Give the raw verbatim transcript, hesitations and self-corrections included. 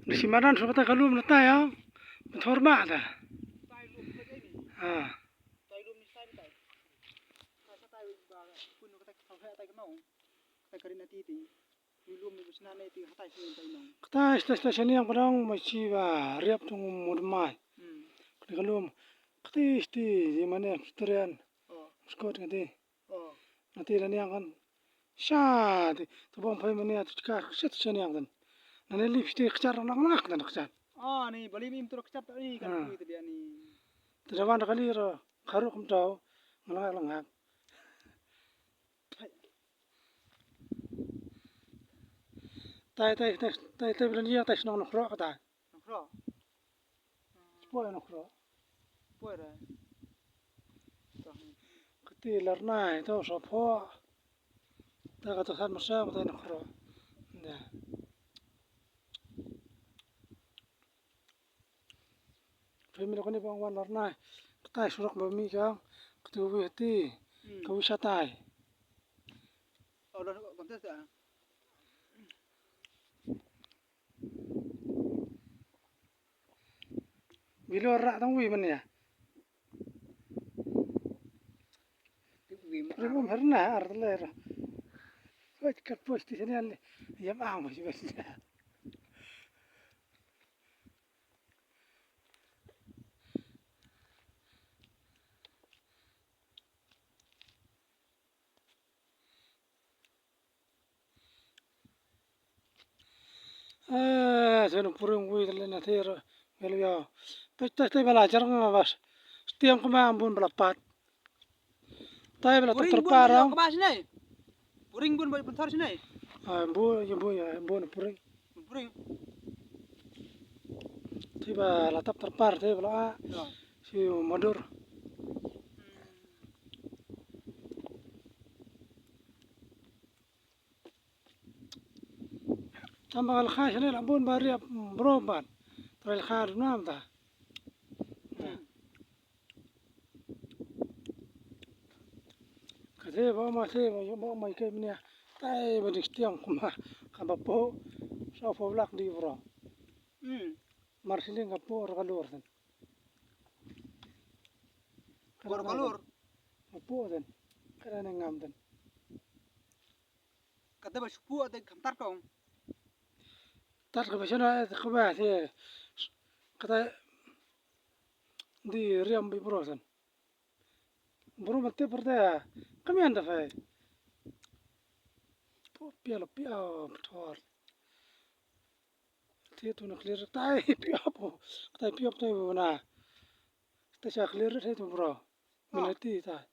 Di si madan so kata ka lum na tai ya. Bthor ba ta. Ah. Kata sta sta shaniang padang ma chi ba riap tung mud mai. Kata ka lum. Kata sti di mane strian. Skot kata. Nati la niang kan. Sha ti tu bong phai mania tu ka sha tu sha niang kan. Nane li phi ti kchar lang lang kan kchar. Ah, ni bali mi tu kchar ta ni kan kui tu dia ni. Tu da wan kali ro kharu kum tau. Lang lang. Tai tai tai tai tai blan ya tai snong nok ro ka tai. Nok ro. Spoi nok ro. Spoi ra. Kati larnai to so pho. Ta ka to san masa ta nok ro. Da. Family ko ni bang wan larnai. Kati surok ba mi ka. Kati wi hati. Ka wi satai. Oh, dah kontes ya. Bilo rak tang wi mania. Rimum herna ar le ra. Wait kat post di sini ale. Yam ang masih masih. Eh, sen puring wi le na thir. Wel ya. Pesta te bala jarang bas. Stiang kuma ambun bala pat. Tai bala ter parang. Kuma sini. Puring bun bun thar sini. Ah, bu ya bu ya bu puring. Puring. Ti bala tap ter par te bala. Si madur. Tamba al kha shane la bun ba riap bro ban. Trai al kha dum nam ta. Ka the ba ma the ba ma ke mnia. Tai ba dik tiang kuma ka ba po. Sa po lak di bro. Mar siling ka po ra ka lor sen. Por kalur. Ka po sen. Ka ne ngam sen. Kata ba shu pu ate kham tat kong. Tat ka ba shana ate ka ba se. Kata di riam bi bro san. Bro ma te perde. Kamian da fai. Pu pia la pia pthor. Te tu na clear tai pia po. Tai pia tai bo na. Tai sha clear tai tu bro. Minati tai.